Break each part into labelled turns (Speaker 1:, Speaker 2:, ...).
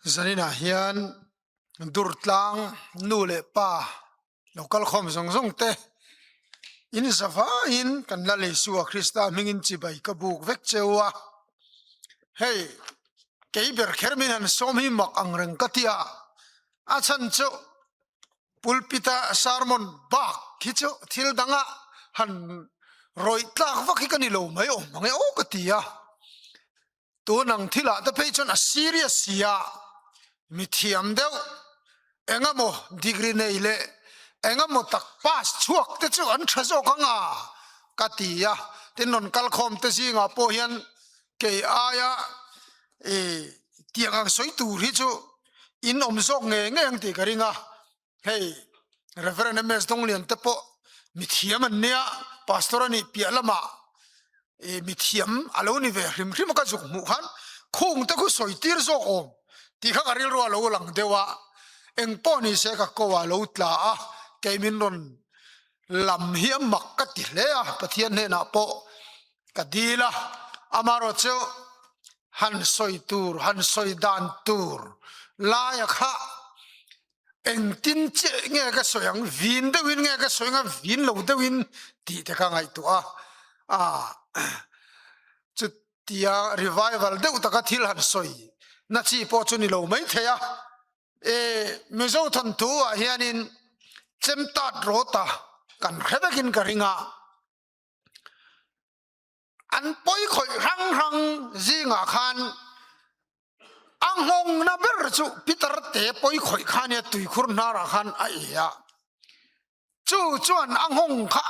Speaker 1: Zaninah hian Durtlang nu leh pa lo kal khawm zawng zawng te in zavaiin kan la Isua Krista hmingin chibai ka buk vek cheu a. Hei kei ber kher min han sawm hi mak ang reng ka ti a, a chhan chu pulpit-a sermon bak hi chu thil danga han rawih tlak vak hi ka ni lo mai awm ang e aw ka ti a. Tun ang thilah te phei chuan a serious si a, mi thiam deuh engemaw degree nei leh engemaw tak pass chhuak te chu an tha zawk ang a ka ti a, tin rawn kal khawm te zingah pawh hian kei aia i tiang ang sawi tur hi chu in awm zawk ngei ngei ang tih ka ring a. Hei Reverend MS Donglian te pawh mithiam an nia, pastor a nih piah lamah i mithiam a lo ni ve hrim hrim a ka zuk hmuh khan khung te khu sawi tir zawk awm tih kha ka rilru a lo lang deuh a, eng pawh ni se ka ko ah lo tla a, kei min rawn lam hi a mak ka ti hle a, Pathian hnenah pawh ka dil a, amaherawh chu han sawi tur han sawi dan tur laia kha Engtin chiah nge ka sawi ang, vin deuhin nge ka sawi ang a, vin lo deuhin tih te ka ngaihtuah a. Chutia revival deuh taka thil han sawi na chi pawh chu ni lo mai thei a. E, Mizo thawnthu ah hianin Chemtat Rawta kan hre vekin ka ring a. An pawi khawih hrang hrang zingah khan a nghawngna ber chu Peter te pawi khawih kha nia tuikhur hnarah khan a e a. Chu chuan a nghawng kha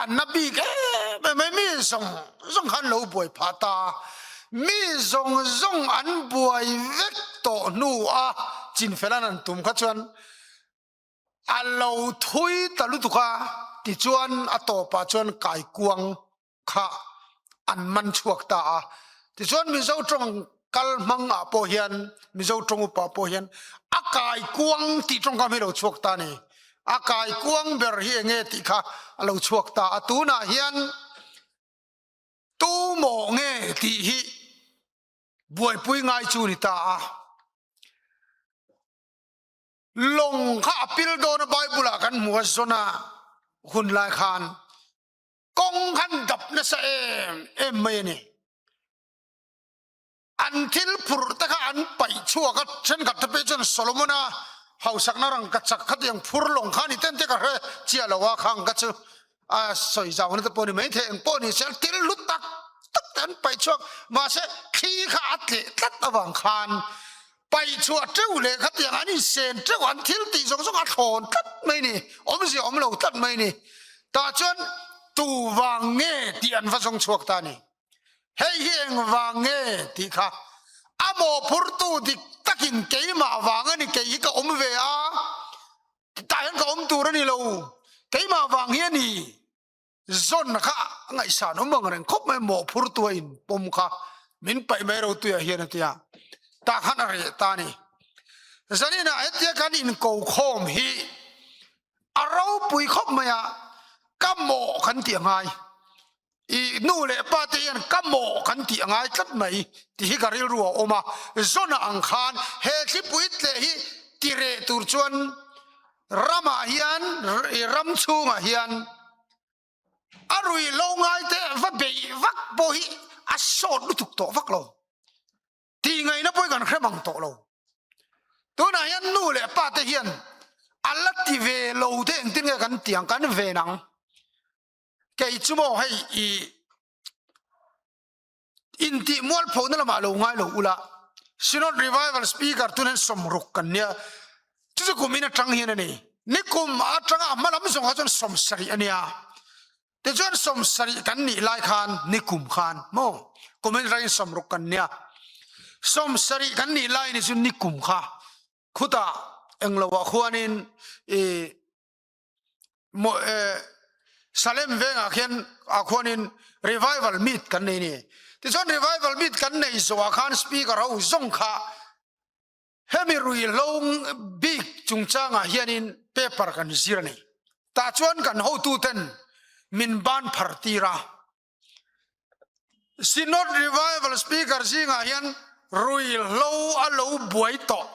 Speaker 1: an na bik em em mai, mi zawng zawng khan lo buai phah ta. Mi zawng zawng an buai vek tawh hnu a chinfela'n an tum kha chuan A lo thui ta lutuk a, tichuan a tawpah chuan kaikuang kha an man chhuak ta a. Tichuan Mizo tawng kal hmang ah pawh hian, Mizo tawng upa pawh hian a kaikuang tih tawngkam hi a lo chhuak ta a ni. A kaikuang ber hi enge tih kha a lo chhuak ta a. Tunah hian tu maw nge tih hi buaipui ngai chu ni ta a. Lawng kha a pil dawn a Bible ah kan hmu a zawn a hun lai khan kawng khan dap nasa em em mai a ni. An thil phurh te kha an paih chhuak a, thenkhat te phei chuan Solomona hausakna rangka chak kha tiang phur lawng kha a ni ten te ka hre chiah lo a khang kha chu a sawi zau na te pawh ni mai thei eng pawh ni se thil hlu tak tak te an paih chhuak mahse thli kha a tleh tlat avang khan paih chhuah teuh leh khatiang an insen teuh an thil tih zawng zawng a thlawn tlat mai ni awmzia awm lo tlat mai ni tah chuan tu vang nge tih an va zawng chhuak ta ni hei hi eng vang nge tih kha a mawhphurtu dik takin keimah vang a ni kei hi ka awm ve a tah hian ka awm tur a ni lo keimah vang hi a ni zawn kha a ngaihsan awm ang reng khawp mai mawhphur tu a in pawm kha min paih mai ro tuiah hian a tia tah khan a reh ta ni zanin ah hetia kan in ko khawm hi a ropui khawp mai a ka mawh kan tih a ngai i nu leh pa te hian ka mawh kan tih a ngai tlat mai tih hi ka rilru a awm a, zawna ang khan he thlipui tleh hi ti reh tur chuan ramah hian ram chhungah hian a rui lo ngai te va beih vak pawh hi a sawt lutuk tawh vak lo tih ngaihna pawh hi kan hre mang tawh lo tunah hian nu leh pa te hian a la ti ve lo te engtin nge kan tih ang kan ven ang. Kei chu maw hei i intih mualphona lamah lo ngai lo ula Synod Revival Speaker tun hian sawmruk kan nia chu chu kum in atang hian a ni nikum atanga a hma lam zawng kha chuan sawmsarih a nia tichuan sawmsarih kan nih lai khan nikum khan maw kum in atangin sawmruk kan nia sawmsarih kan nih lai ni chu nikum kha khutah engloah khuanin i Salem vengah khian ah khuanin revival meet kan nei ni. Tichuan revival meet kan nei zawhah khan speaker ho zawng kha hemi ruihhlo bik chungchangah hianin paper kan zir a ni. Tah chuan kan hotuten min ban phar tir a. Synod revival speaker zingah hian Ruihhlo a lo buai tawh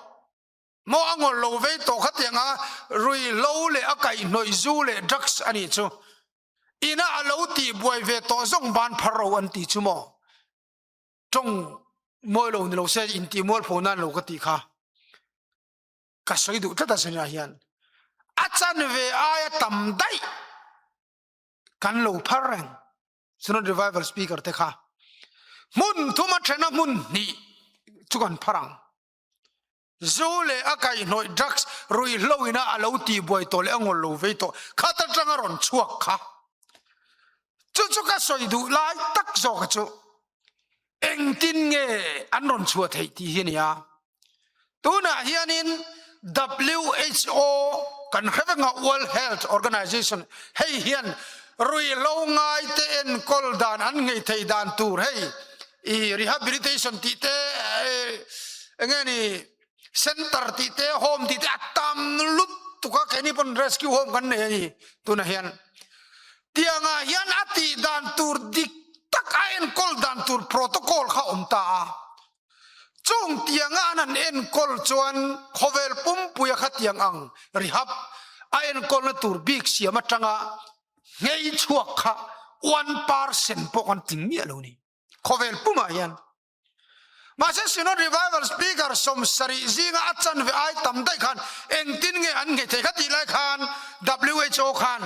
Speaker 1: maw a ngawlh lo vei tawh khatianga ruihhlo leh a kaihhnawih zu leh drugs a nih chu ina a lo tih buai ve tawh zawng ban phar ro an tih chu maw tawng mawi lo ni lo se intih mualpho nan lo ka tih kha ka sawi duh tlat a zirah hian a chanve aia tam daih kan lo phar reng Synod Revival Speaker te kha hmun thuma thena hmun hnih chu kan phar ang zu leh a kaihhnawih drugs ruihhlo ina a lo tih buai tawh leh a ngawl lo vei tawh khat atanga rawn chhuak kha chu chu ka sawi duh lai tak zawk chu engtin nge an rawn chhuah theih tih hi a ni a Tunah hianin WHO kan hre vek a, World Health Organization, hei hian ruihhlo ngaite enkawl dan an ngei thei dan tur hei i rehabilitation tih te enge ni center tih te home tih te a tam lutuk a keini pawn rescue home kan nei a ni tunah hian tiangah hian a tih dan tur dik tak a enkawl dan tur protocol kha a awm ta a. Chung tianga an han enkawl chuan khawvel pumpuia khatiang ang rehab a enkawlna tur bik siam atanga nghei chhuak kha 1% pawh kan tling miah lo ni khawvel pumah hian. Mahse Synod Revival Speaker 70 zinga a chanve ai tam daih khan engtin nge an nghei thei kha tih lai khan WHO khan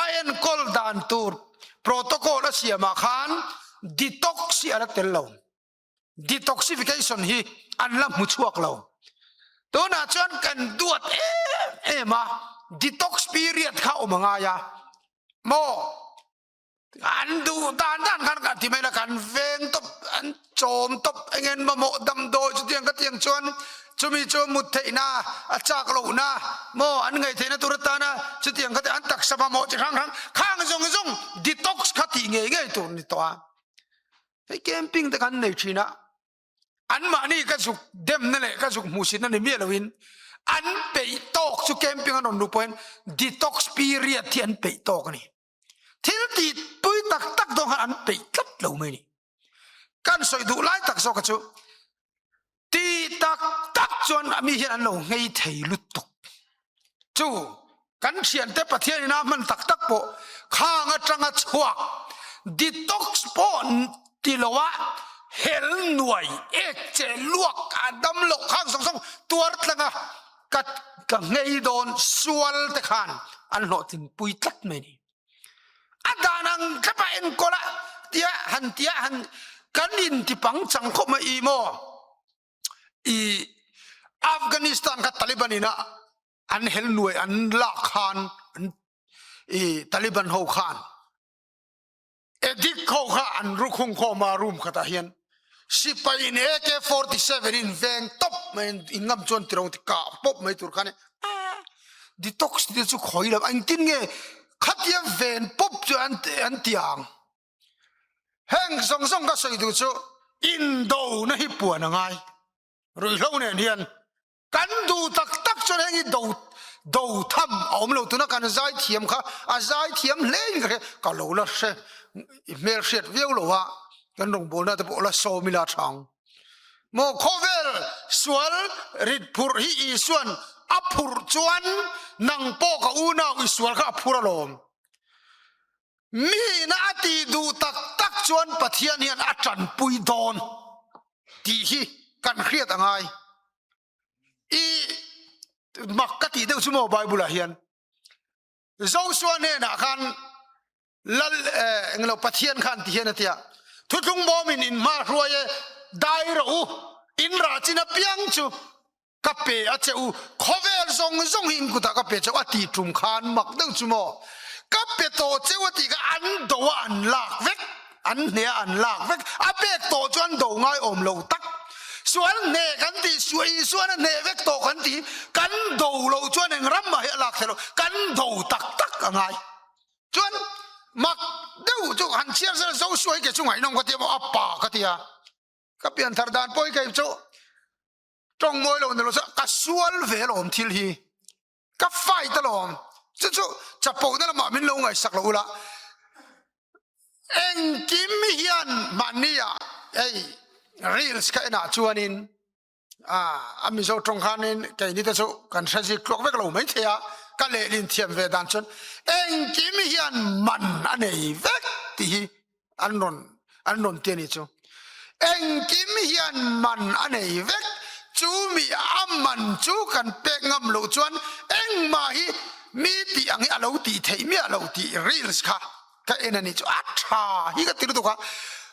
Speaker 1: a enkawl dan tur protocol a siamah khan detox hi a la tel lo. Detoxification hi an la hmu chhuak lo. Tunah chuan kan duat em em a, detox period kha awm a ngai a. Maw? An duh dan dan khan kan ti mai la, kan veng tawp, an chawm tawp, engen mamawh damdawi chutiang ka tiang chuan chumi chu mut theihna, a chak lohna, maw an ngaih theihna tur atana chutiang kha te an taksa mamawh chi hrang hrang khang zawng zawng detox kha tih ngei ngei tur ni tawh a. Hei camping te kan nei thin a, anmahni ka zuk demna leh ka zuk hmuhsitna ni miah loin an peih tawk chu camping an rawn luh pawhin detox period hi an peih tawk a ni. Thil tih pui tak tak dawn khan an peih tlat lo mai a ni. Kan sawi duh lai tak zawk chu ti tak tak chuan mi hian an lo nghei thei lutuk. Chu kan thiante Pathian ina hman tak tak pawh khang atanga chhuak detox pawh ti loa hel nuai ek che luak a dam loh khang zawng zawng tuar tlanga ka ka nghei dawn sual te khan an hlawhtling pui tlat mai ni. A dan ang thlapa enkawl a tia han tia han kan in ti pangchang khawp mai i maw i Afghanistan kha Taliban ina an hel nuai an lak khan an i Taliban ho khan edik ho kha an rukhung khawm a room khatah hian sipai in AK-47 in veng top mai in ngam chuan tirong ti kah pawp mai tur khan detox te chu khawi lo engtin nge khatia ven pawp chu an an tiang heng zawng zawng ka sawi duh chu indo na hi puan a ngai ruihhlo nen hian Kan duh tak tak chuan heng hi do do tham a awm lo tuna kan zai thiam kha a zai thiam hle in ka hria ka lo la hre i hmel hriat viau lo a kan rawngbawlna te pawh la sawm ila thang maw khawvel sual rit phurh hi Isuan a phurh chuan nang pawh ka unau i sual kha a phur alawm mi ina a tih duh tak tak chuan Pathian hian a tanpui dawn tih hi kan hriat a ngai. I mak ka tih deuh chu maw Bible ah hian Joshua hnenah khan lal eh, englo Pathian khan ti hian a tia thuthlung bawmin in hma hruai e dai rawh u in rah chin apiang chu ka pe a che u khawvel zawng zawng hi in kutah ka pe cheu a tih tum khan mak deuh chu maw ka pe tawh cheu a tih kha an do a an lak vek an hne a an lak vek a pek tawh chu an do ngai awm lo tak sual hne kan tih su Isuan a hne vek tawh kan tih kan do lo chuan eng ram mah hi a lak thei lo kan do tak tak a ngai chuan mak deuh chu han chhiar zel Joshua hi kei chu ngaihnawm ka tia maw a pa ka tia ka pianthar dan pawh hi kei chu tawng mawi lo ni lo chu ka sual ve alawm thil hi ka fight alawm chu chu chapo na lamah min lo ngaihsak lo ula engkim hian mahni ah hei Reels ka enah chuanin a Mizo tawng khanin keini te chu kan hre zik tluak vek lo mai thei a, ka lehlin thiam ve dan chuan engkim hian man a nei vek tih hi an rawn an rawn ti a ni chu. Engkim hian man a nei vek, chu mi a man chu kan pek ngam loh chuan engmah hi mi tih ang hi a lo tih theih miah lo tih reels kha ka en a nih chu a tha hi ka ti lutuk a.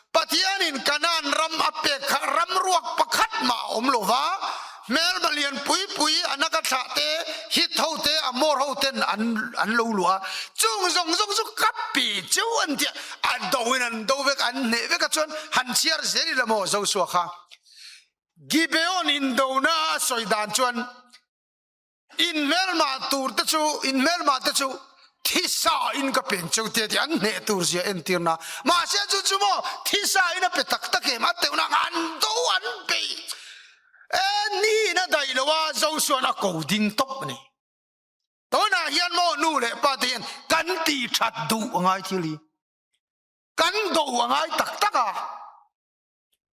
Speaker 1: Pathianin Kanaan ram a pek kha ram ruak pakhat mah a awm lo va, hmelma lian pui pui a naka thlah te, Hit ho te, Amor ho ten an an lo luah a, chung zawng zawng chu ka pe cheu an tia, a do in an do vek, an hneh vek a chuan han chhiar zel ila maw Joshua kha. Gibeon indona a sawi dan chuan Inhmelmah tur te chu inhmelmah te chu thisa in ka pen cheu te tih an hneh tur zia entirna. Mahse chu chu maw thisa in a pe tak tak em a teuhna ang an do an beih e ni in a daih lo a Josuan a ko ding tawp a ni. Tunah hian maw nu leh pa te hian kan tih that duh a ngai thil hi kan do a ngai tak tak a.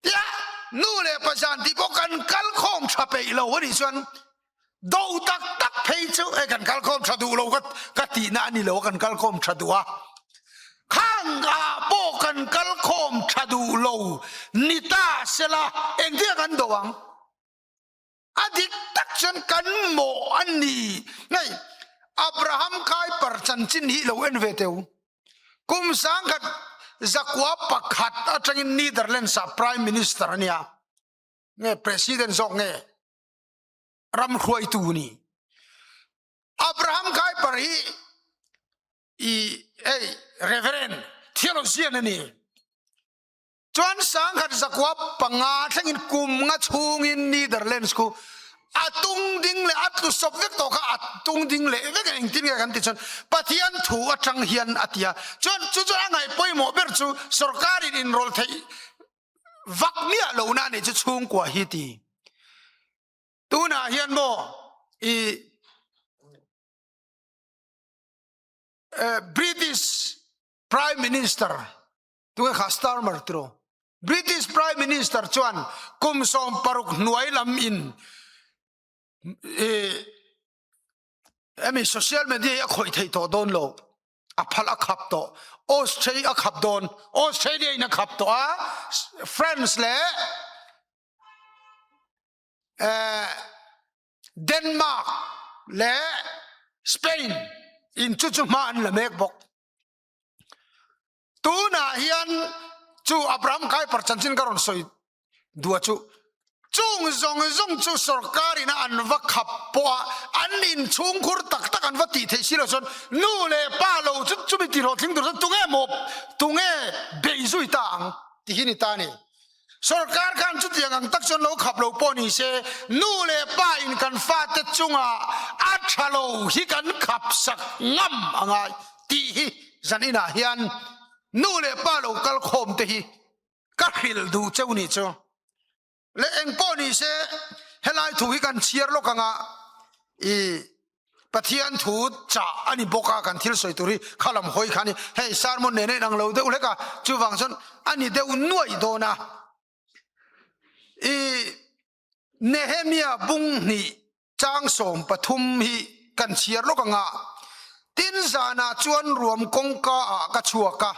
Speaker 1: Tia nu leh pa zan tih pawh kan kal khawm tha peih lo a nih chuan do tak tak phei chu e kan kal khawm tha duh lo ka ka tihna a ni lo a kan kal khawm tha duh a khang ah pawh kan kal khawm tha duh lo ni ta sela engtia kan do ang A dik tak chuan kan mawh a ni. Hei, Abraham Kuyper chanchin hi lo en ve teh u. Kum sangkhat zakua pakhat atangin Netherlands ah Prime Minister a nia. Nge President zawk nge ram hruaitu a ni. Abraham Kuyper hi i hei Reverend theologian a ni. Chuan sangkhat zakua panga thlengin kum nga chhungin Netherlands khu a tung ding leh a tlu sawp vek tawh kha a tung ding leh vek a engtin nge kan ti chuan Pathian thu atang hian a ti a. Chuan chu chuan a ngaih pawimawh ber chu sorkarin inrawlh theih vak miah lohna a nih chu chhungkua hi ti. Tunah hian maw i British Prime Minister Tunge kha Starmer tiraw? British Prime Minister chuan kum 60 hnuai lam in emi social media hi a khawih thei tawh dawn lo. A phal a khap tawh. Australia a khap dawn. Australia in a khap tawh a. France leh Denmark leh Spain in chu chu hma an la mek bawk. Tunah hian chu Abraham Kuyper chanchin ka rawn sawi dua chu chung zawng zawng chu sorkar ina an va khap pawh a an inchhungkhur tak tak an va tih theih si lo chuan nu leh pa lo chu chumi tih hlawhtling tur chuan tunge maw tunge beih zui ta ang tih hi ni ta a ni. Sorkar khan chutiang ang tak chuan lo khap lo pawh ni se, nu leh pa in kan fate chungah a tha lo hi kan khap sak ngam a ngai tih hi zan inah hian nu leh pa lo kal khawm te hi ka hrilh duh cheu ni chu. Le eng pawh ni se helai thu hi kan chhiar lawk anga i Pathian thu chah a ni bawk a, kan thil sawi tur hi kha lam hawi kha a ni. Hei sermon nen a inang lo deuh hlek a, chuvang chuan a ni deuh nuaih dawn a. I Nehemia bung hnih chang 13 hi kan chhiar lawk ang a, Tin zanah chuan ruam kawngka ah ka chhuak a,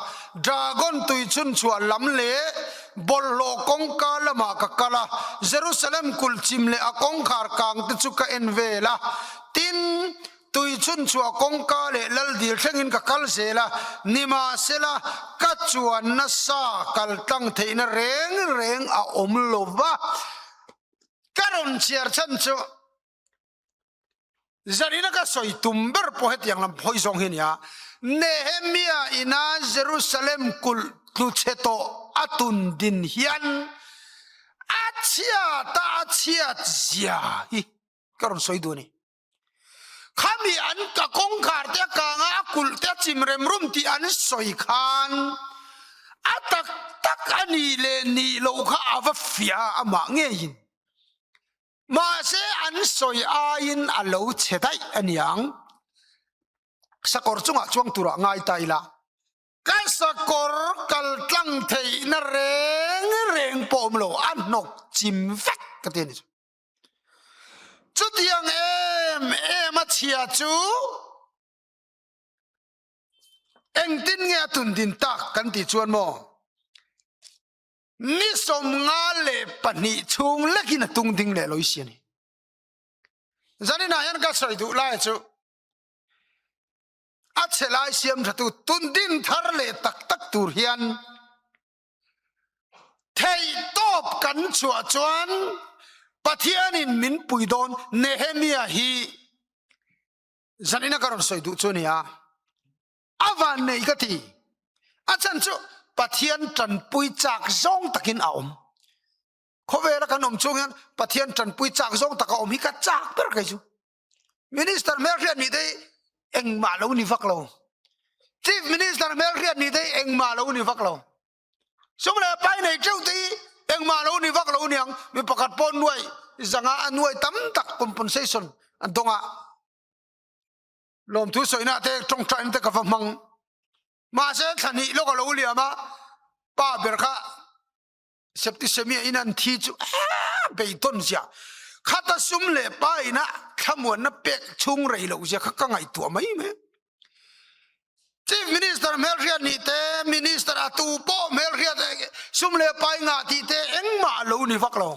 Speaker 1: Dragon tui chhunchhuah lam leh bawlhhlawh kawngka lamah ka kal a, Jerusalem kulh chim leh a kawngkhar kang te chu ka en vel a. Tin, tui chhunchhuah kawngka leh lal dil thlengin ka kal zel a, nimahsela ka chuan nasa kal tlang theihna reng reng a awm lo va. Ka rawn chhiar chhan chu. Zarina ka sawi tum ber pawh hetiang lam phawi zawng hi a ni a, Nehemia ina Jerusalem kulh tlu chhe tawh a tun din hian a chhiat a a chhiat zia hi ka rawn sawi duh a ni. Khami an ka kawngkhar te a kang a, a kulh te a chim rem rum tih an sawi khan a tak tak a nih leh nih loh kha a va fiah a, amah ngeiin. Mahse an sawi aiin a lo chhe daih a niang. Sakawr chungah chuang turah ngai ta ila. Ka Sakawr kal tlang theihna reng reng pawh awm lo, a hnawk chim vek ka ti a ni chu. Chutiang em em a chhia chu engtin nge a tun din tak kan tih chuan maw ni 52 chhung lekin a tung ding leh loi si a ni. Zaninah hian ka sawi duh lai chu a chhe lai siam tha tu tun din thar leh tak tak tur hian theih tawp kan chhuah chuan Pathianin min pui dawn Nehemia hi zanina ka rawn sawi duh chu nia a van nei ka ti a chan chu Pathian tanpui chak zawng takin a awm khawvela kan awm chung hian Pathian tanpui chak zawng taka awm hi ka chak ber kei chu Minister hmelhriat nih te hi engmah lo ni vak lo. Chief Minister hmelhriat nih te hi engmah lo ni vak lo. Sum leh pai nei teuh te hi engmah lo ni vak lo niang. Mi pakhat pawh nuai zanga a nuai tam tak compensation an dawng a. Lawmthu sawina te tawngtaina te ka va hmang. Mahse thla hnih lawk a lo liam a, pa ber kha Septisemia in an thi chu a beidawn zia khata sum leh pa ina thlamuanna pek chhung rei loh zia kha ka ngaihtuah mai mai. Chief Minister hmelhriat nih te, Minister a tu pawh hmelhriat sum leh pai ngah tih te engmah lo ni vak lo.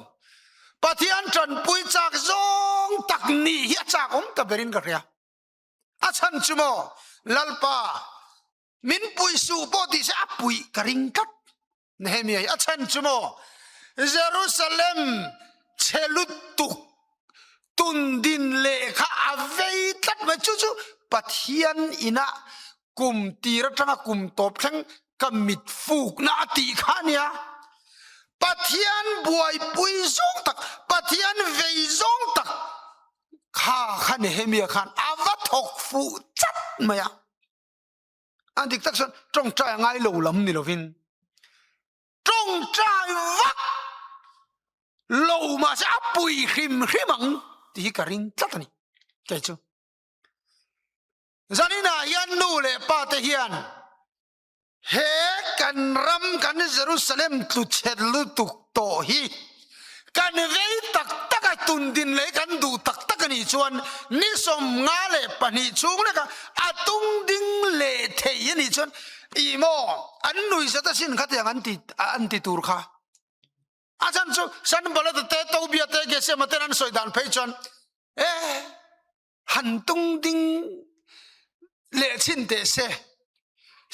Speaker 1: Pathian tanpui chak zawng tak nih hi a chak awm ta berin ka hria. A chhan chu maw Lalpa min pui suh pawh tih se a puih ka ring tlat. Nehemia hi a chhan chu maw Jerusalem chhe lutuk tundin lehkha a vei tlat mai chu chu Pathian ina kum tir atanga kum tawp thleng ka mit fukna a tih kha ania Pathian buaipui zawng tak Pathian vei zawng tak kha kha Nehemia khan a va thawk fuh chat mai a. An dik tak chuan tawngtai a ngai lo lam ni lovin tawngtai vak lo mahse a pui hrim hrim ang tih hi ka ring tlat a ni kei chu. Zaninah hian nu leh pa te hian He kan ram kan Jerusalem tluchhet lutuk tawh hi kan vei tak tak a, tundin leh kan duh tak tak a nih chuan ni 52 chhung leka a tung ding leh thei a nih chuan ih maw an nui zat asin khatiang an ti an ti tur kha. A chhan chu Sanballat te Tobia te Gesema ten an sawi dan phei chuan e Han tung ding leh chhin teh se,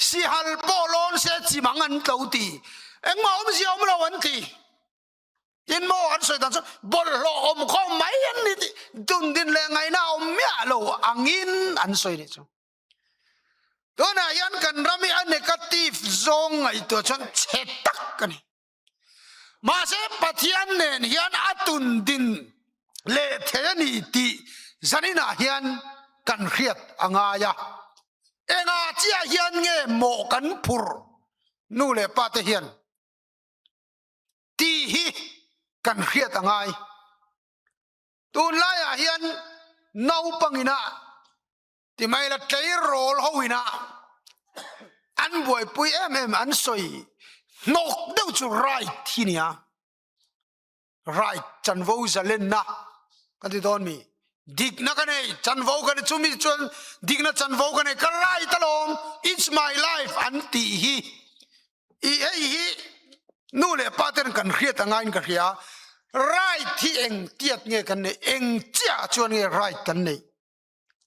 Speaker 1: sihal pawh lawn se chimang an tlo ti, engmah awmzia awm lo an ti. Tin maw an sawi dan chu bawlhhlawh awm khawm mai an ni tih dundin leh ngaihna awm miah lo angin an sawi leh chu. Tunah hian kan ram hi a negative zawng ngaihtuah chuan chhe tak a ni. Mahse Pathian nen hian a tun din leh thei a ni tih zaninah hian kan hriat a ngai a. Engah chiah hian nge mawh kan phur nu leh pa te hian tih hi kan hriat a ngai. Tunlaiah hian naupangina Ti mai la tleirawl ho ina an buaipui em em an sawi hnawk deuh chu right hi nia right chanvo zalenna kan ti dawn mi dikna ka nei chanvo ka nei chumi chuan dikna chanvo ka nei ka right alawm it's my life an tih hi i hei hi nu leh pa ten kan hriat anga in ka hria right hi eng tiat nge kan nei eng chiah chuan nge right kan nei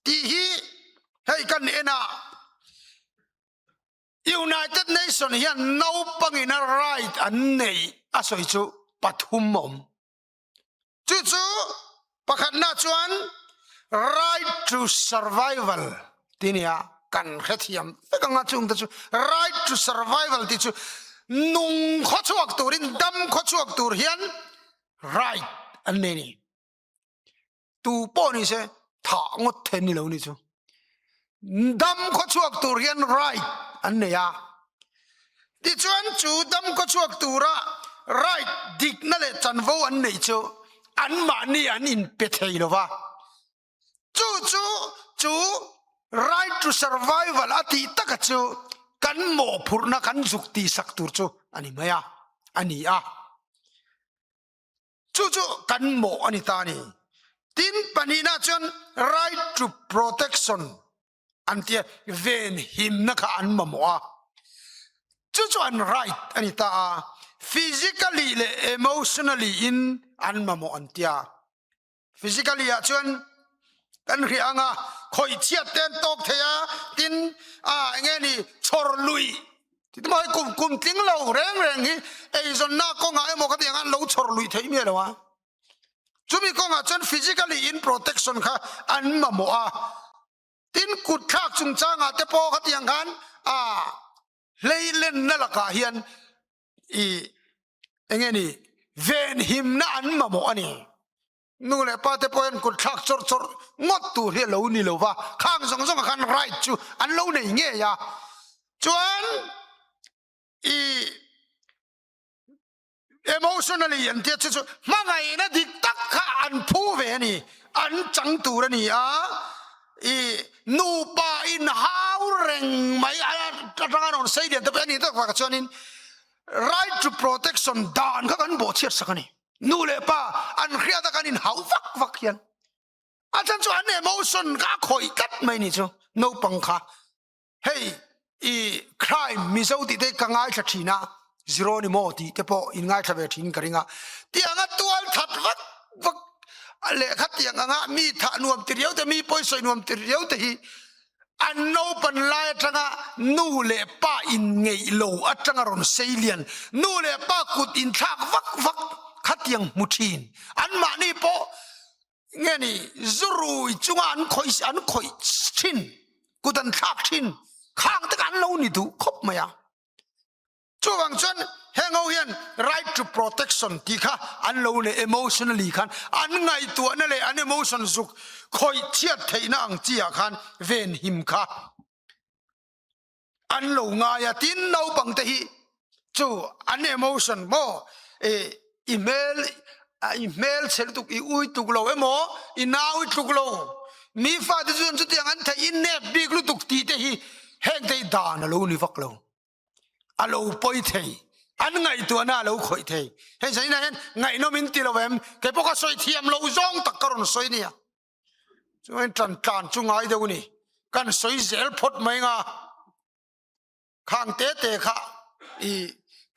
Speaker 1: Tih hi hei kan en a, United Nation hian naupangin a right an neih a sawi chu pathum a awm. Chu chu pakhatna chuan right to survival tih a ni a, kan hrethiam vek anga chungte chu right to survival tih chu nung khawchhuak turin dam khawchhuak tur hian right an nei a ni. Tu pawh ni se thah ngawt then ni lo ni chu. Dam khaw chhuak tur hian right an nei a. Tichuan chu dam khaw chhuak tura right dikna leh chanvo an neih chu anmahni an inpe thei lo va. Chu chu chu right to survival a tih taka chu. Kan mawhphurhna kan zuk tihsak tur chu a ni mai a, a ni a. Chu chu kan mawh a ni ta a ni. Tin, pahnihna chuan right to protection an tia, ven himna kha an mamawh a. Chu chu an right a ni ta a. Physically leh emotionally in an mamawh an tia. Physically ah chuan kan hria anga khawih chhiat te an tawk thei a, tin a enge ni chhawr lui ti maw hei kum kum tling lo reng reng hi eizawnna kawngah emaw ka tih ang an lo chhawr lui theih miah lo a, chumi kawngah chuan physically in protection kha an mamawh a, tin kut thlak chungchangah te pawh ka tih ang khan a hleilenna lakah hian i enge ni venhimna an mamawh a ni. Nu leh pa te pawh hian kut thlak chawrh chawrh ngawt tur hi a lo ni lo va, khang zawng zawngah khan right chu an lo nei ngei a. Chuan i emotionally an tia chu chu hmangaihna dik tak kha an phu ve a ni, an chang tur a ni a. I nupa inhau reng mai atanga rawn sei lian te pawh a ni tak takah chuanin right to protection dan kha kan bawhchhiat sak a ni. Nu leh pa an hriat a kan inhau vak vak hian a chhan chu an emotion kha a khawih tlat mai ni chu naupang kha. Hei i crime Mizo tih te ka ngaithla thin a, zero ni maw tih te pawh in ngaithla ve thin ka ring a, tianga tual that vak vak leh kha tiang anga mi thah nuam ti riau te mi pawisawi nuam ti riau te hi an naupan lai atanga nu leh pa in ngeih lo atanga rawn sei lian nu leh pa kut in thlak vak vak kha tiang hmu thin an mahni pawh nge ni zurui chunga an khawih an khawih thin kut an thlak thin khang te an lo ni duh khawp mai a chuvang chuan heng ho hian right to protection tih kha an lo nei emotionally khan an ngaihtuahna leh an emotion zuk khawih chhiat theihna ang chi ah khan ven him kha an lo ngai a tin naupang te hi chu an emotion maw e i hmel i hmel chhe lutuk i ui tuk lo emaw i nau i tluk lo mi fate chuan chutiang an theih i nep bik lutuk tih te hi heng te hi dan a lo ni vak lo a lo pawi thei an ngaihtuahna a lo khawih thei hei zaninah hian ngaihnawm in ti lo em kei pawh ka sawi thiam lo zawng tak ka rawn sawi nia Chuan ṭan tlan chu ngai deuh a ni. Kan sawi zel phawt mai nga. Khang te te kha i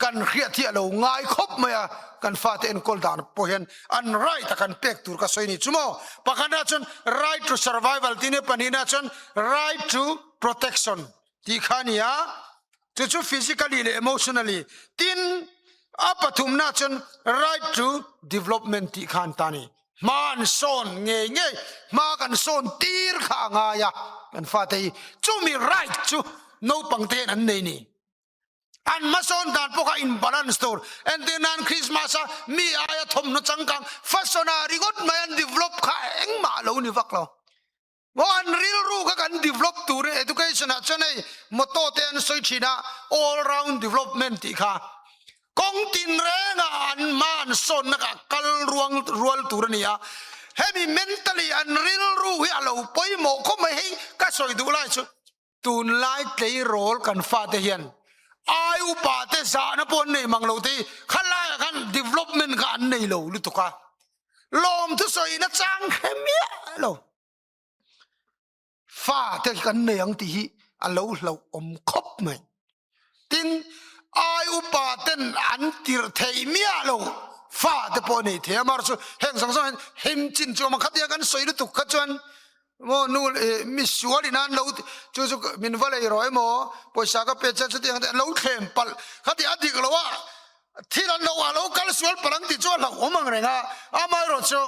Speaker 1: kan hriat hi a lo ngai khawp mai a, kan fate enkawl dan pawh hian an right a kan pek tur ka sawi ni chu maw. Pakhatna chuan right to survival tih nia, pahnihna chuan right to protection tih kha a ni a, chu chu physically leh emotionally. Tin, a pathumna chuan right to development tih kha an ta a ni. Hma an sawn ngei ngei, hma kan sawn tir kha a ngai a, kan fate hi chumi right chu naupang te hian an nei ni. An hmasawn dan pawh kha in balance tur, entir nan Christmas a mi aia thawmhnaw changkang fashion ah ringawt mai an develop kha engmah a lo ni vak lo. Maw an rilru kha kan develop tur in education ah chuan hei motto te an sawi thin a all round development tih kha kawng tin reng ah an hma an sawnna kha kal ruang rual tur a ni a hemi mentally an rilru hi a lo pawimawh khawp mai hei ka sawi duh lai chu tunlai tleirawl kan fate hian ai upa te zahna pawh an nei mang lo te hi khalaiah khan development kha an nei lo lutuk a lawm thusawi na chang hre miah lo fa te kan nei ang tih hi a lo hlauh awm khawp mai tin ai upa ten an tirh theih miah lo fa te pawh nei thei a mar chu heng zawng zawng hian him chin chu awm ang khatia kan sawi lutuk kha chuan maw nu mi sual in an lo chu chu min va lei rawh emaw pawisa ka pe che chutiang te an lo thlem palh khati a dik lo a thil an lo a lo kal sual palh ang tih chu a hlauhawm ang reng a amaherawhchu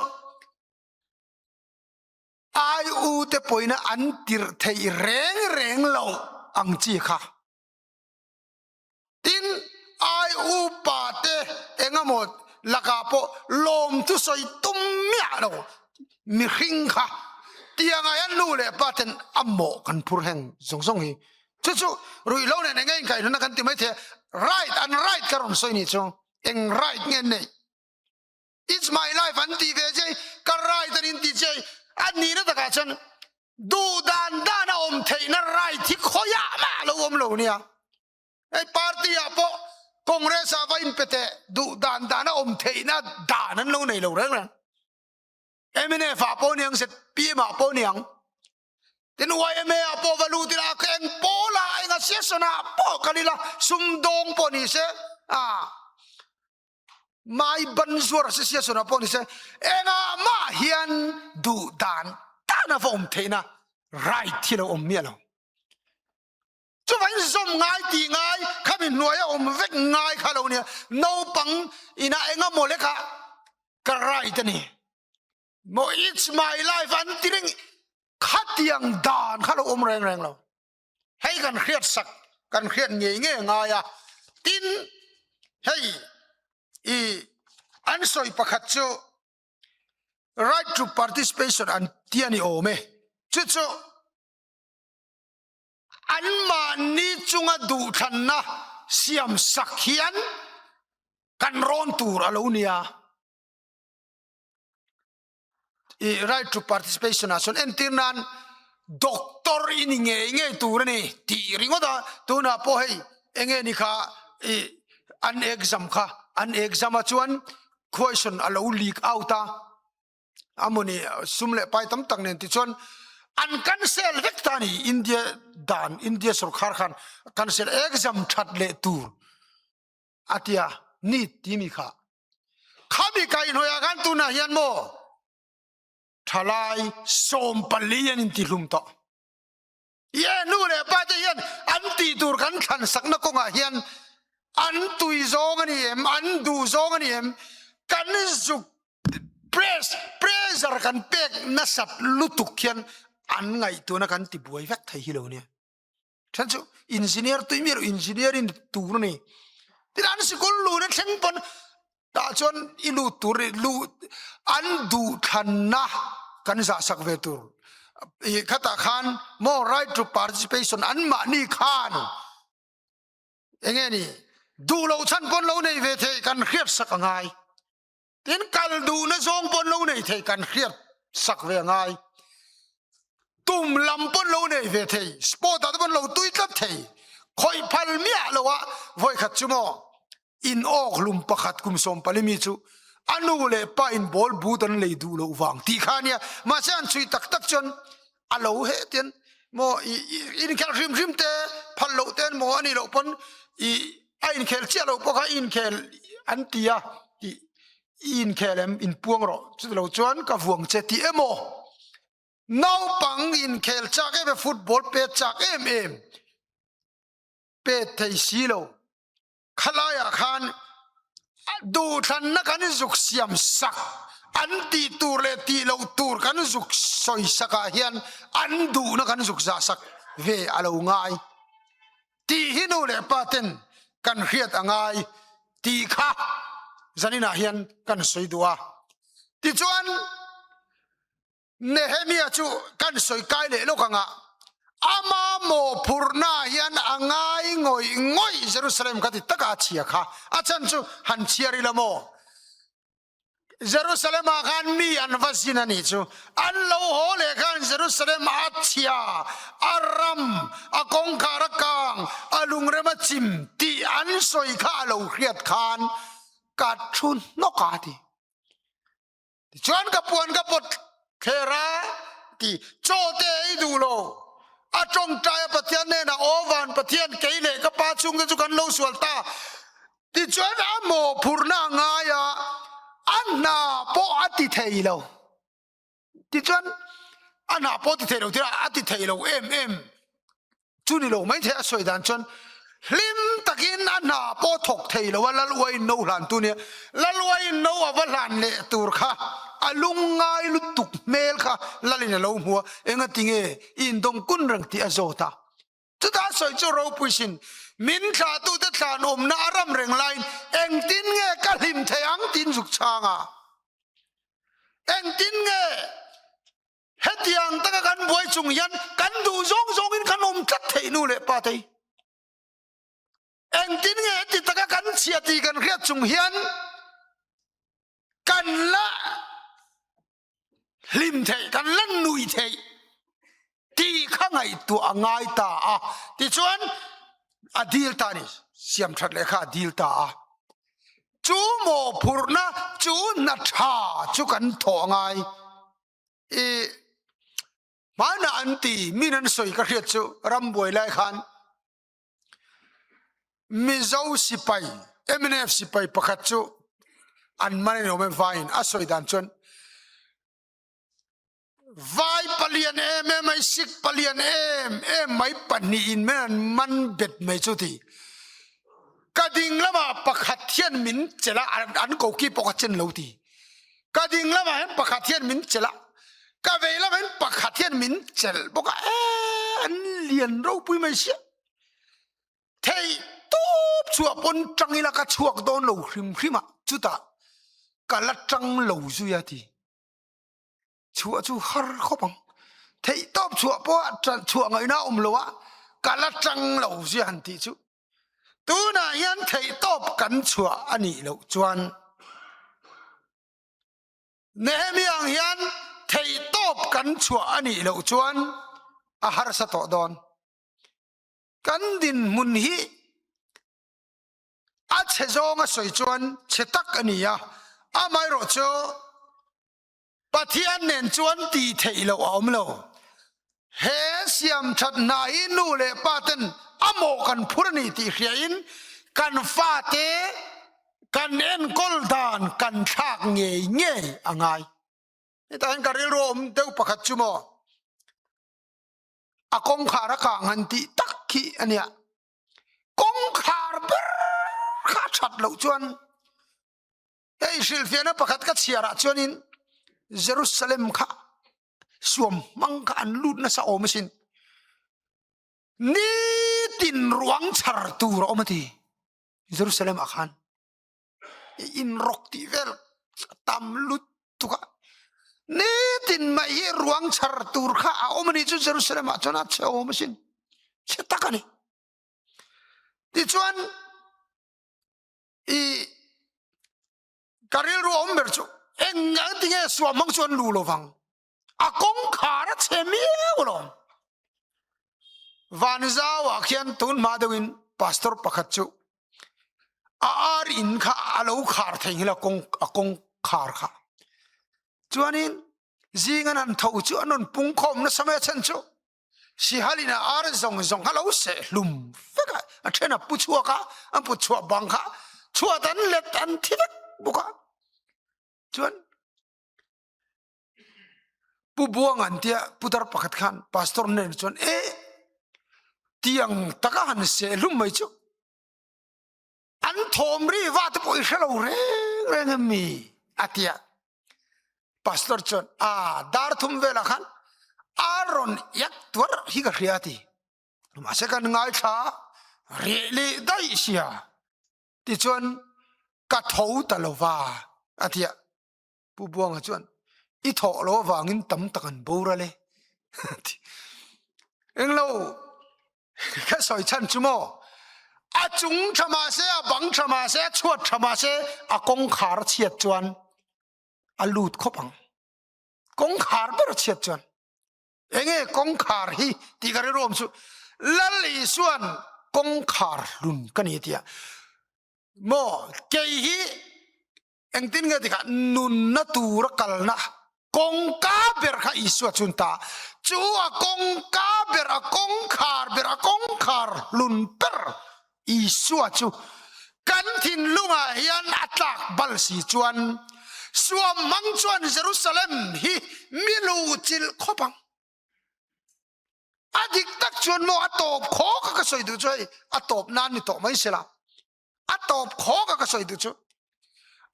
Speaker 1: ai u te pawhin an tirh theih reng reng lo ang chi kha tin ai upa te engemaw lakah pawh lawm chu sawi tum miah lo mihring kha tiangah hian nu leh pa ten a mawh kan phur heng zawng zawng hi chu chu ruihhlo nen enge inkaihhnawhna kan ti maithei a right an right ka rawn sawi ni chu eng right nge an neih It's my life an tih ve che ka right an inti che a nihna takah chuan duh dan dan a awm theihna right hi khawiah mah a lo awm lo nia. Hei party ah pawh Congress ah va inpe teh duh dan dan a awm theihna dan an lo nei lo reng reng. MNF ah pawh niang ZPM ah pawh niang tin YMA ah pawh va lut ila ka eng pawl ah eng association ah pawh kal ila sumdawng pawh ni se a mai ban zuar association ah pawh ni se engah mah hian duh dan dan a va awm theihna right hi lo awm miah lo. Chuvangin zawm ngai tih ngai khami hnuaia awm vek ngai kha lo nia. Naupang ina enga maw le kha ka right a ni. Maw it's my life an ti reng khatiang dan kha lo awm reng reng lo. Hei kan hriat sak kan hriat ngei ngei ngai a. Tin hei i an sawi pakhat chu right to participation an ti a ni awm e. Chu chu Anmahni chunga duhthlanna siam sak hian kan rawn tur a lo nia. I right to participation ah chuan entir nan doctor i ni ngei ngei tur a ni tih ringawt a, tunah pawh hei enge ni kha i an exam kha an exam ah chuan question a lo leak out a. amawni sum leh pai tam tak nen tichuan an cancel vek ta ni India dan India sorkar khan cancel exam that leh tur atia ni ti mi kha khami ka in hoya khan tuna hian mo thalai som pali an in ti hlum to Ye nu leh pa te hian an tih tur kan thlan sakna kawngah hian an tui zawng a ni em, an duh zawng a ni em, kan zuk press pressure kan pek nasat lutuk hian an ngaihtuahna kan ti buai vek thei hi lo nia. Then chu engineer tui mi erawh engineer in tur a ni. Tin an sikul luna thleng pawn tah chuan i lut tur i lu an duh thlanna kan zah sak ve tur i khatah khan maw right to participation an mahni khan enge ni duh loh chhan pawn lo nei ve thei kan hriat sak a ngai tin kal duhna zawng pawn lo nei thei kan hriat sak ve a ngai tum lam pawn lo nei ve thei sport ah te pawn lo tui tlat thei khawih phal miah lo a vawi khat chu maw In awk hlum pakhat kum 40 mi chu a nu leh pa in ball boot an lei duh loh vang tih kha ania. Mahse an chhui tak tak chuan a lo he tian maw i inkhelh hrim hrim te phal loh ten maw a nih loh pawn i a inkhel chiah loh pawh kha i inkhel an ti a i inkhel em inpuang rawh chuti lo chuan ka vuang che tih emaw naupang inkhel chak em em football pe chak em em pe thei si lo. Khalaiah khan duhthlanna kan zuk siam sak, an tih tur leh tih loh tur kan zuk sawi sakah hian an duhna kan zuk zah sak ve a lo ngai tih hi nu leh pa ten kan hriat a ngai tih kha zaninah hian kan sawi duh a. Tichuan. Nehemia chu kan sawi kai leh lawk anga, ama mawhphurhna hian a ngai ngawih ngawih Jerusalem kha ti taka a chhia kha, a chhan chu han chhiar ila maw? Jerusalem ah khan mi an va zin a nih chu, an lo haw leh khan Jerusalem a chhia, a ram, a kawngkhar a kang, a lungrem a chim tih an sawi kha a lo hriat khan ka thu hnawk a ti. Tichuan ka puan ka pawt thler a, ti chaw te ei duh lo. A tawngtai a Pathian hnenah, Aw van Pathian, kei leh ka pa chhungte chu kan lo sual ta. Tichuan a mawhphurhna a ngai a, a hna pawh a ti thei lo. Tichuan a hna pawh a ti thei lo tirah a ti thei lo em em. Chu ni lo maithei a sawi dan chuan hlim takin a hna pawh thawk thei lo a, Laluaiin no hlan tu nia, Laluaiin no a va hlan leh tur kha a lungngai lutuk hmel kha Lalin a lo hmu a, engati nge i indawm kun reng tih a zawt a. Chutah a sawi chu ropui sin, min thlahtute thlan awmna a ram reng laiin engtin nge ka hlim thei ang tiin zuk chhang a, engtin nge Hetiang taka kan buai chung hian kan duh zawng zawngin kan awm tlat theih nu leh pa te hi. Engtin nge heti taka kan chhia tih kan hriat chung hian kan la hlim theih, kan la nui theih tih kha ngaihtuah a ngai ta a. Tichuan. A dil ta a ni. Siam that leh kha a dil ta a. Chu mawhphurhna, chu hna tha chu kan thawh a ngai. I hmanah an ti, min an sawi ka hriat chu rambuai lai khan Mizo sipai, mnf sipai pakhat chu an man a ni awm em vaiin a sawi dan chuan Vai palian em em mai, Sikh palian em em mai pahnihin men an man bet mai chu ti. Ka ding lamah pakhat hian min chelh a, an koki pawh ka chen lo ti. Ka ding lamah hian pakhat hian min chelh a, ka vei lamah hian pakhat hian min chelh bawk a, e an lian ropui mai sia. Thei tawp chhuah pawn tang ila ka chhuak dawn lo hrim hrim a, chutah ka la tang lo zui a ti. Chhuah chu har khawp ang. Theih tawp chhuah pawh chhuah ngaihna a awm lo a, ka la tang lo zia han tih chu. Tunah hian theih tawp kan chhuah a nih loh chuan Nehemiah ang hian theih tawp kan chhuah a nih loh chuan a harsa tawh dawn. Kan dinhmun hi A chhe zawng a sawi chuan chhe tak a ni a, amaherawh chu Pathian nen chuan tih theih loh a awm lo. He siam that hna hi nu leh pa ten a mawh kan phur a ni tih hriain kan fate kan enkawl dan kan thlak ngei ngei a ngai. Hetah hian ka rilru a awm deuh pakhat chu maw? A kawngkhar a kang han tih tak khi a nia. Kawngkhar ber kha a that loh chuan hei hrilhfiahna pakhat ka chhiarah chuanin Jerusalem kha suam hmang kha an lut nasa awm asin. Nitin ruang chhar tur a awm a ti Jerusalem ah khan. In rawk tih vel tam lutuk a. Nitin mai hi ruang chhar tur kha a awm a ni chu Jerusalem ah chuan a chhe awm asin. Chhe tak a ni. Tichuan i ka rilru awm ber chu eng ang tinge suam hmang chu an lu lovang. A kawngkhar a chhe miau alawm. Vanzau ah khian tun hma deuhin pastor pakhat chu a ar in kha a lo khar thei ngil a kawng a kawngkhar kha. Chuanin zing an han tho chu an rawn pung khawm nasa mai a chhan chu Sihalin a ar zawng zawng kha lo seh hlum vek a, a then a pu chhuak a, an put chhuah bang kha chhuat an let an thi vek bawk a. Chuan Pu Buang an tia putar pakhat khan pastor nen chuan e tiang taka han seh hlum mai chu an thawm ri va te pawh i hre lo reng reng em mi a tia pastor chuan a dar thum velah khan a rawn yak tuar hi ka hria ti mahse kan ngaithla reh leh daih sia tichuan ka tho ta lova a tia Pu Buanga chuan i thawh lo avangin tam tak an boral e. Englo ka sawi chhan chu maw a chung tha mah se a bang tha mah se a chhuat tha mah se a kawngkhar chhiat chuan a lut khawp ang. Kawngkhar ber chhiat chuan enge kawngkhar hi tih ka rilru awm chu Lal Isuan kawngkhar hlun ka ni tia maw kei hi Engtin nge tikah nunna tura kalna kawngka ber kha Isua chun ta. Chu a kawngka ber, a kawngkhar ber, a kawngkhar hlun ber Isua chu kan thinlungah hian a tlak bal si chuan suam hmang chuan Jerusalem hi mi luhchilh khawp ang. A dik tak chuan maw a tawp khawk a ka sawi duh chu hei a tawp nan ni tawh mai sela. A tawp khawk a ka sawi duh chu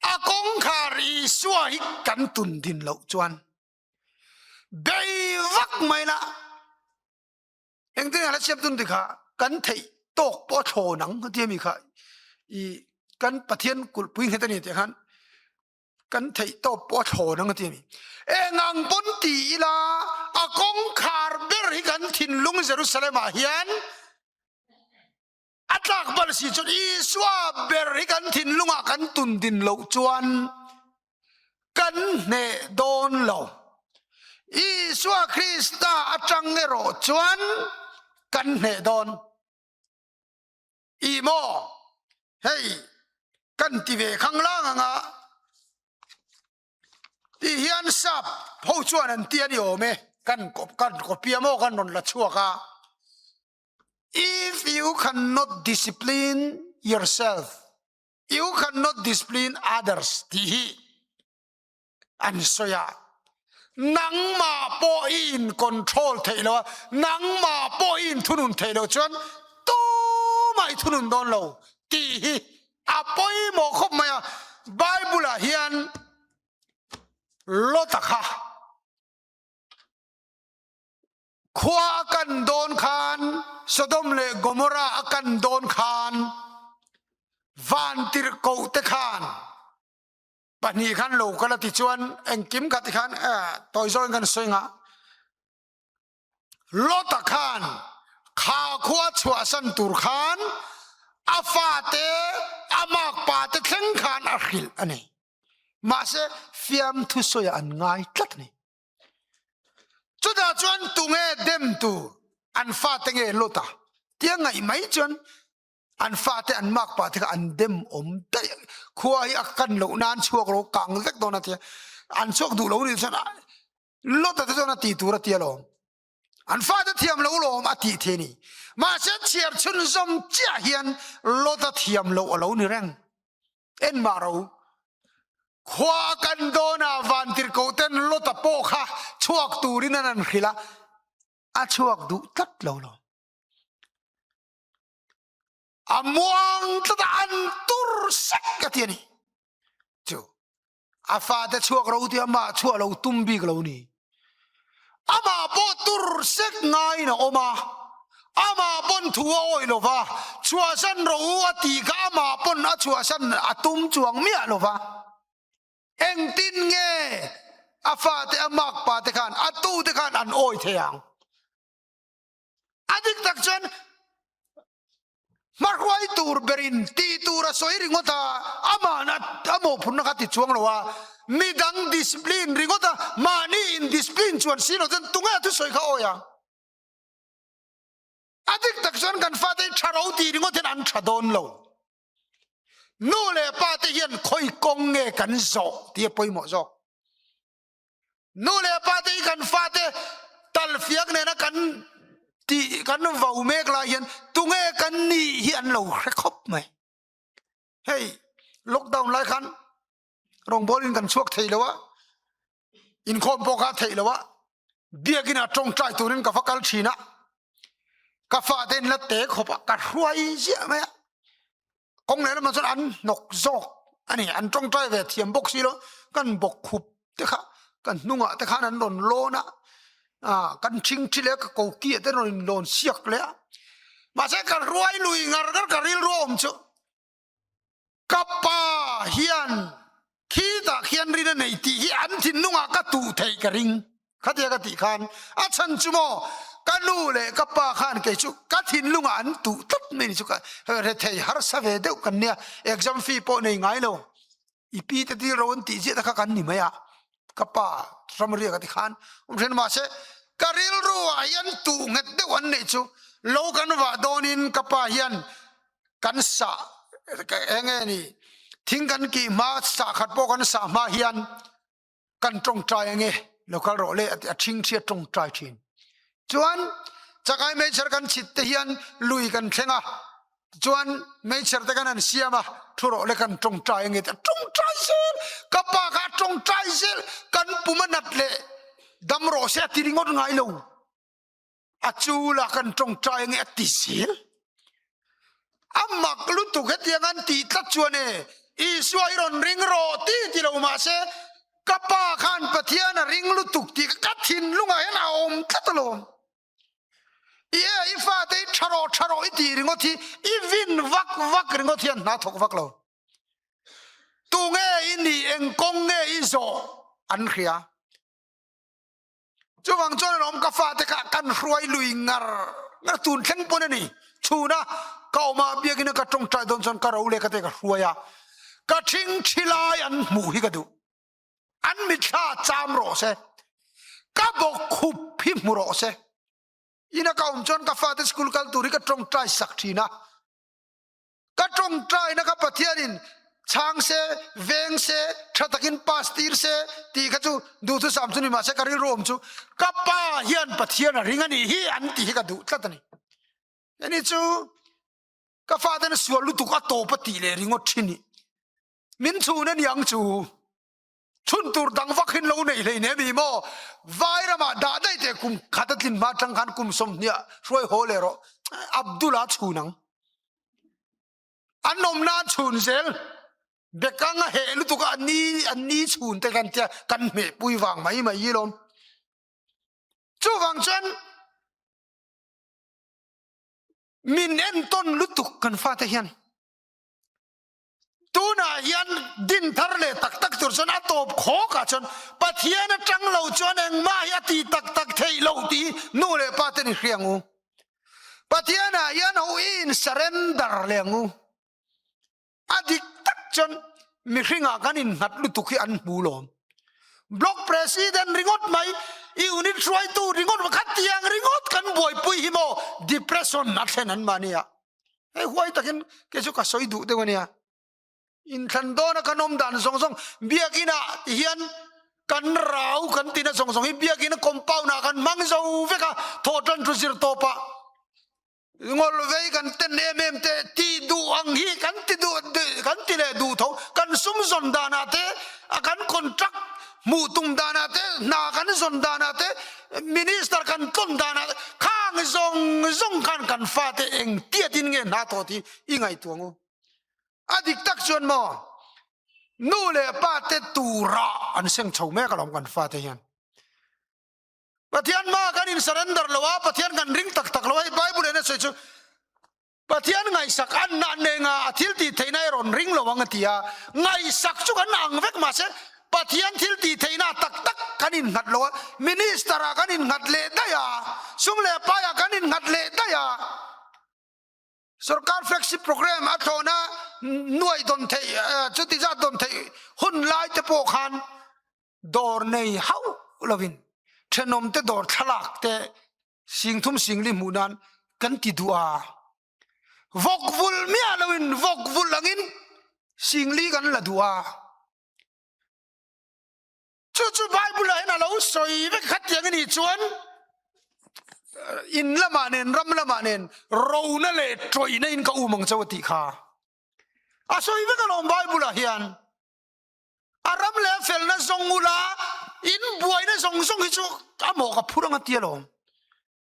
Speaker 1: a kawngkhar Isua hi kan tun din loh chuan bei vak mai la engtin a la siam tun ti kha kan theih tawk pawh thlawn ang tia mi kha i kan Pathian kulhpui nghet a ni tih khan kan theih tawp pawh thlawn ang tia mi engang pawn ti ila a kawngkhar ber hi kan thinlung Jerusalem ah hian A tlak bal si chuan Isua ber hi kan thinlungah kan tun din loh chuan kan hneh dawn lo. Isua Krista atang erawh chuan kan hneh dawn. I maw hei kan ti ve khanglang anga ti hian sap ho chuan an ti a ni awm e kan kan copy a maw kan rawn la chhuak a if you cannot discipline yourself you cannot discipline others tih hi an sawi a nangmah pawh i in control theih lo a nangmah pawh i in thunun theih lo chuan tumah i thunun dawn lo tih hi a pawimawh khawp mai a Bible ah hian Lota kha khua a kan dawn khan Sodom leh Gomorrah a kan dawn khan vantirhkoh te khan pahnih khan lo kal a ti chuan engkim kha ti khan tawi zawng kan sawi nga Lota khan kha khua chhuahsan tur khan a fate a makpa te thleng khan a hrilh a ni mahse fiamthu sawi an ngai tlat a ni chutah chuan tunge dem tur an fate nge Lota tia ngaih mai chuan an fate an makpa te kha an dem awm daih khua hi a kan loh nan chhuak lo kang vek dawn a tia an chhuak duh lo ni chuan Lota te chuan a ti tur a tia lawm an fate thiam lo lawm a tih the ni mahse chhiar chhunzawm chiah hian Lota thiam loh a lo ni reng en mah ro khua kan dawna vantirhkoh ten Lota pawh kha chhuak turin an an hrilh a a chhuak duh tlat lo lawm A muang tlat a an tur sek a ti a ni. Chu a fate chhuak ro ti amah chhuah lo tum bik lo ni. Amah pawh tur sek ngaiin a awm a, amah pawn thu a awih lo va, chhuahsan ro u a tih kha amah pawn a chhuahsan a tum chuang miah lo va. Engtin nge a fate a makpa te khan a tu te khan an awih thei ang? A dik tak chuan hmahruai tur berin tih tur a sawi ringawt a, amah a mawhphurhna kha ti chuang lo a, midang discipline ringawt a, mahni in discipline chuan si lo chuan tunge a thusawi kha awi ang? A dik tak chuan kan fate hi tha ro tih ringawt hian an tha dawn lo. Nu leh pa te hian khawi kawng nge kan zawh tih a pawimawh zawk. Nu leh pa te hi kan fate talfiak nena kan tih kan vo mek lai hian tunge kan nih hi an lo hre khawp mai. Hei lockdown lai khan rawngbawl in kan chhuak thei lo a, inkhawm pawh kha theih lo a, biakin ah tawngtai turin ka va kal thin a, ka fate in la te khawp a, ka hruai ziah mai a. Kawng leh lamah chuan an hnawk zawk a ni, an tawngtai ve thiam bawk si lo, kan bawk khup te kha kan hnungah te khan an rawn lawn a, ah kan thingthi leh ka koki ah te rawn in lawn siak leh a, mahse ka ruai lui ngar ngar ka rilru a awm chu ka pa hian khitah khian rin a nei tih hi an thinlungah ka tuh theih ka ring. Khatia ka tih khan a chhan chu maw ka nu leh ka pa khan kei chu ka thinlungah an tuh tlat mai ni chu ka rethei harsa ve deuh kan nia exam fee pawh nei ngai lo i pi te dil ro an tih ziah te kha kan ni mai a ka pa ramria ka ti khan awm then mahse ka rilru ah hian tuh nghet deuh an neih chu lo kan vah dawnin ka pa hian kan sah eng nge ni thing kan kih hma sah khat pawh kan sah hma hian kan tawngtai ange lo kal rawh le a thingthi a tawngtai thin chuan chakai meichher kan chhit te hian lui kan thleng a chuan meichher te kan han siam a thu rawh le kan tawngtai ange a tawngtai zel ka pa kha a tawngtai zel kan pum a nat leh dam rawh se a ti ringawt ngai lo a chula kan tawngtai ange a ti zel a mak lutuk hetiang an tih tlat chuan e Isua i rawn ring rawh ti ti lo mahse ka pa khan Pathian a ring lutuk tih ka thinlungah hian a awm tlat alawm i e i fate i tha rawh tha rawh i tih ringawt hi i vin vak vak ringawt hian hna thawk vak lo tunge i nih eng kawng nge i zawh an hria Chuvang chuan alawm ka fate kha kan hruai lui ngar ngar tun thleng pawn a ni. Chhuna ka awm a biakin a ka tawngtai dawn chuan ka ro leh ka te ka hruai a, ka thingthi lai an hmuh hi ka duh. An mitthla cham rawh se, ka bawk khup hi hmu rawh se. Ina ka awm chuan ka fate school kal tur hi ka tawngtai sak thin a. tawngtaina kha Pathianin chhang se, veng se, tha takin pass tir se tih kha chu duhthusam chu ni mahse ka rilru awm chu ka pa hian Pathian a ring a nih hi an tih hi ka duh tlat a ni. Heni chu ka faten sual lutuk a tawp a tih leh ringawt thin i min chhun a niang chu. Chhun tur dang vak hin lo nei hlei ne mi maw? Vai ramah dah daih teh kum khat a tlin hma tang khan kum 20 ah hruai haw leh rawh. Abdul-a chhun ang. An awm nan chhun zel. Bekang a heh lutuk a ni an ni chhun te kan tia kan hmeh pui vang mai mai hi lawm. Chuvang chuan min entawn lutuk kan fate hian. Tunah hian din thar leh tak tak tur chuan a tawp khawk ah chuan Pathian atang lo chuan engmah hi a ti tak tak theih loh tih nu leh pa ten i hria ang u. Pathian ah hian ho i in surrender leh ang u. A dik tak chuan mihring ah kan innghat lutuk hi an hmu lawm. Block President ringawt mai, unit hruaitu ringawt mai, khatiang ringawt kan buaipui hi maw depression a thlen an mahni ah. Hei huai takin kei chu ka sawi duh deuh a nia. Inthlan dawna kan awm dan zawng zawng biakinah ti hian kan rau kan tina zawng zawng hi biakin compound ah kan hmang zo vek a, thawhtan thu zir tawpah ngawl vei kan ten em em te ti duh ang hi kan ti duh kan ti leh duh tho kan sum zawn danah te a kan contract hmuh tum danah te hna kan zawn danah te Minister kan tlawn danah khang zawng zawng khan kan fate eng tiatin nge hna tawh tih i ngaihtuah ang u. A dik tak chuan maw nu leh pa te turah an seng chho mek alawm kan fate hian. Pathian hma kan in surrender lo a, Pathian kan ring tak tak lo a, hei Bible in a sawi chu Pathian ngaihsak an na nenga a thil tih theihna i rawn ring lo ang a ti a, ngaihsak chu kan ang vek mahse Pathian thil tih theihna tak tak kan innghat lo a, minister ah kan innghat leh daih a, sum leh pai ah kan innghat leh daih a, sorkar flagship program a thlawhna nuaih dawn theih chuti zat dawn theih hun lai te pawh khan dawr nei hauh lovin thenawm te dawr thlalak te Singthum singli hmuh nan kan ti duh a, vawk vulh miah loin vawk vulh angin singli kan la duh a. Chu chu Bible ah hian a lo sawi vek khatiang a nih chuan in lamah nen ram lamah nen rona leh tawihna in ka um ang chauh a tih kha. A sawi vek alawm Bible ah hian. A ram leh a felna zawng ula in buaina zawng zawng hi chu a mawh ka phur ang a ti alawm.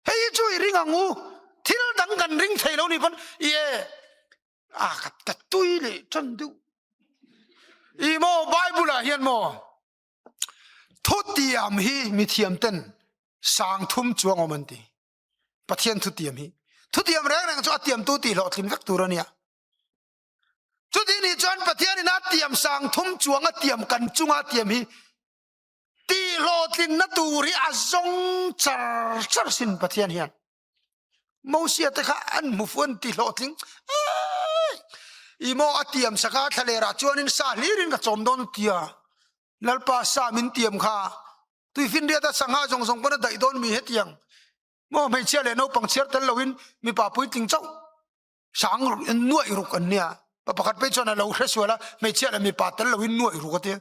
Speaker 1: Hei hi chu i ring ang u. Thil dang kan ring thei lo ni pawn i e a ka ka tui leh tan deuh. I maw Bible ah hian maw thutiam hi mithiam ten sang thum chuang awm an ti. Pathian thutiam hi. Thutiam reng reng chu a tiamtu tih hlawhtlin vek tur a nia. Chuti nih chuan Pathianin a tiam sang thum chuang a tiam kan chunga tiam hi tih hlawhtlinna tur hi a zawng char char sin Pathian hian. Mosia te kha an hmu fu an ti hlawhtling i maw a tiam saka thlalerah chuanin sa hlirin ka chawm dawn tia Lalpa sa min tiam kha tuifinriata sangha zawng zawng pawn a daih dawn mi hetiang maw hmeichhia leh naupang chhiar tel loin mipa puitling chauh sang nuaih ruk an nia pa pakhat phei chuan a lo hre sual a hmeichhia leh mipa tel loin nuaih ruk a tia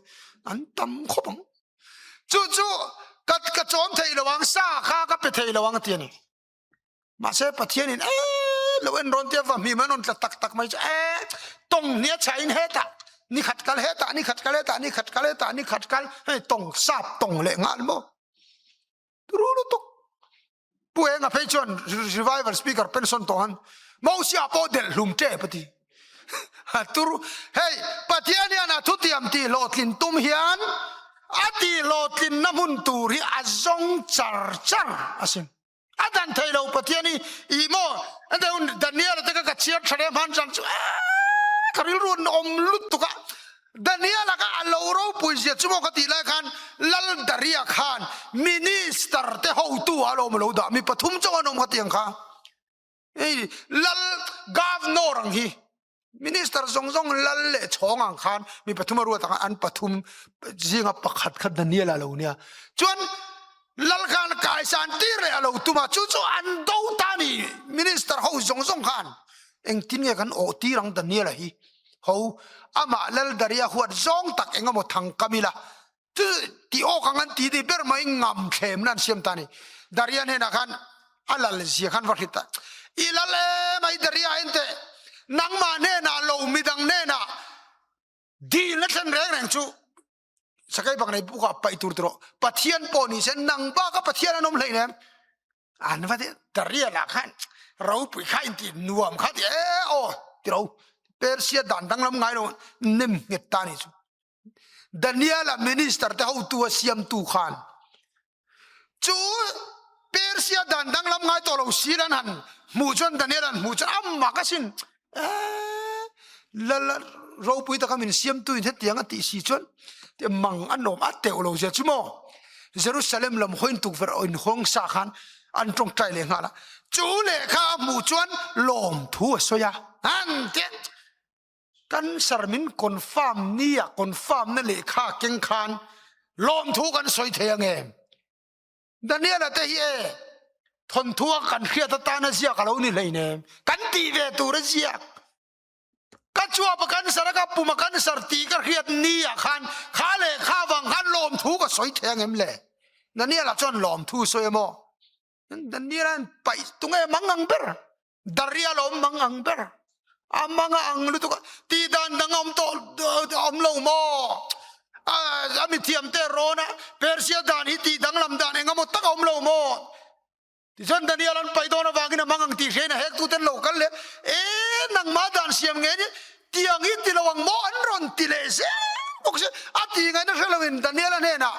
Speaker 1: an tam khawp ang chu chu ka ka chawm thei lo ang sa kha ka pe thei lo ang a ti a ni mahse pathianin e lo en rawn tia va hmim an rawn tla tak tak mai chu e tawng hnia chhain hetah ni khat kal hetah ni khat kal hetah ni khat kal hetah ni khat kal hei tawng sap tawng leh nghal maw Turu lutuk. Pu Enga phei chuan revival speaker pension tawh han Mosia pawh delh hlum tep a ti. Turu hei Pathian hian a thutiam tih hlawhtlin tum hian a tih hlawhtlinna hmun tur hi a zawng char char asin. A dan thei lo Pathian hi i maw Daniel te kha ka chhiar tha leh hman zan chu ka rilru an awm lutuk a. Daniela kha a lo ropui zia chu maw ka tih lai khan Lal Daria khan minister te hotu ah alawm a lo dah mi pathum chauh an awm kha tiang kha hei Lal governor ang hi minister zawng zawng Lal leh chhawng ang khan mi pathum a ruat ang an pathum zinga pakhat kha Daniela lo nia chuan Lal khan kaisan tir leh a lo tum a chu chu an do ta ni minister ho zawng zawng khan. Engtin nge kan awh tir ang Daniela hi? Ho, amah Lal Daria huat zawng tak eng emaw thang kam ila, chu ti awk ang an ti ti ber mai ngam thlemna an siam ta a ni. Daria hnenah khan a lal zia khan va hrit a, I lal e mai Daria enteh, nangmah hnenah lo midang hnenah dilna thlen reng reng chu Sakai bak nei bukah paih tur ti rawh. Pathian pawh ni se nang baka Pathian an awm hleinem. An va ti Daria lah khan ropui kha in ti nuam kha ti e aw ti ro. Persia dan danglam ngai lo nem nghet ta ni chu. Daniela minister te hotu a siamtu khan chu Persia dan danglam ngai tawh lo sil an han hmuh chuan Daniel an hmuh chuan a mak asin lal ropui taka min siamtu in hetiang a tih si chuan mang an awm a teuh lo zia chu maw Jerusalem lam hawiin tukverh in hawng sa khan an tawngtai leh nghal a chu lehkha a hmuh chuan lawmthu a sawi a an te Cancer min confirm ni a confirm na lehkha keng khan lawmthu kan sawi thei ang em? Daniela te hi e thawnthu a kan hriat atana ziak a lo ni hleinem kan tih ve tur a ziak. Ka chuap a cancer a ka pum a cancer tih ka hriat ni ah khan kha lehkha vang khan lawmthu ka sawi thei ang em le? Daniela chuan lawmthu sawi emaw? Daniel an paih tunge mang ang ber Daria lo mang ang ber a manga ang lutuk ti dan dang awm tawh awm lo maw a mi thiam te rawn a Persia dan hi ti danglam dan engemaw tak awm lo maw tichuan Daniel an paih dawn avangin a mang ang tih hriain a hek tuten lo kal leh e nangmah dan siam nge ni tiang hi ti lo ang maw an rawn ti leh zel bawk si a ti ngaihna hre loin Daniel a hnenah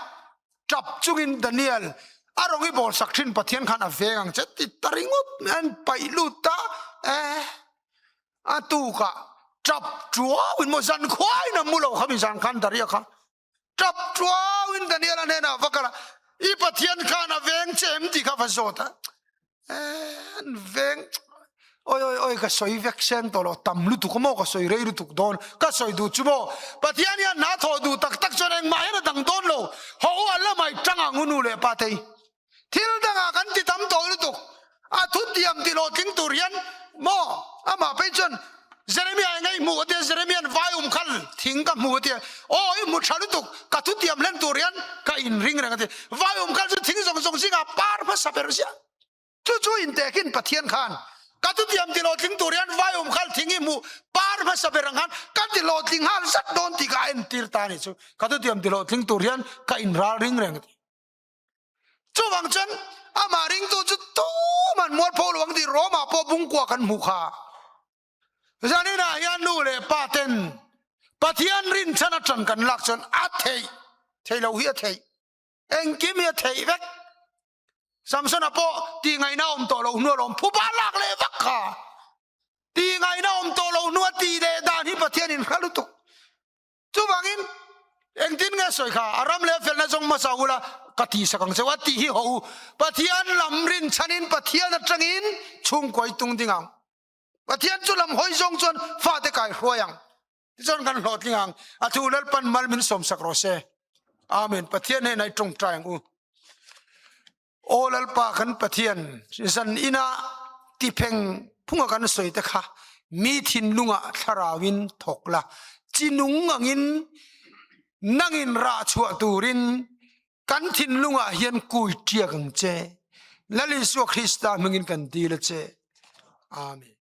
Speaker 1: Tap chungin Daniel a rawng i bawl sak thin Pathian khan a veng ang che ti ta ringawt mai an paih lut ta eh a tukah tap tuau in maw zan khuain a mu lo kha mi zan khan Daria kha tap tuau in Daniel a hnenah va kal a i Pathian khan a veng che em tih kha va zawt a eh an veng oi oi oi ka sawi vek seng tawh lo tam lutuk maw ka sawi rei lutuk dawn ka sawi duh chu maw Pathian hian hna thawh duh tak tak chuan engmah hian a dang dawn lo haw u a lamai tang ang u nu leh pa te hi thil dangah kan ti tam tawh lutuk a thu tiam ti hlawhtling tur hian maw amah phei chuan Jeremia eng i hmuh atia Jeremia'n vai um khal thing ka hmu atia aw i hmu tha lutuk ka thu tiam hlen tur hian ka in ring reng atia vai um khal chu thing zawng zawng zingah par hmasa ber zia chu chu in tekin Pathian khan ka thu tiam ti hlawhtling tur hian vai um khal thing i hmuh par hmasa ber ang khan ka ti hlawhtling nghal zat dawn tih ka entir ta ni chu ka thu tiam ti hlawhtling tur hian ka in ral ring reng atia Chuvang chuan amah ringtu chu tuman mualpho lo ang tih Roma pawh bungkua kan hmuh kha. Zaninah hian nu leh pa ten Pathian rinchhan atang kan lak chuan a theih thei lo hi a theih engkim hi a theih vek. Samsona pawh tih ngaihna awm tawh lo hnu alawm phuba lak leh vak kha. Tih ngaihna awm tawh lo hnu a tih leh dan hi Pathian in hra lutuk. Chuvangin engtin nge sawi kha a ram leh felna zawng hmasa ula ka ti sak ang cheu a tih hi ho u. Pathian lam rinchhanin Pathian atangin chhungkawi tung ding ang. Pathian chu lam hawi zawng chuan fate kai hruai ang. Tichuan kan hlawhtling ang. A thu Lalpan mal min sawmsak rawh se. Amen. Pathian hnenah i tawngtai ang u. Aw Lalpa kan Pathian, zan ina tipheng phunga kan sawi te kha mi thinlungah thlarauin thawk la, chi nung angin nangin rah chhuah turin kan thinlungah hian kui ṭiak ang che. Lal Isua Krista hmingin kan dil a che. Amen.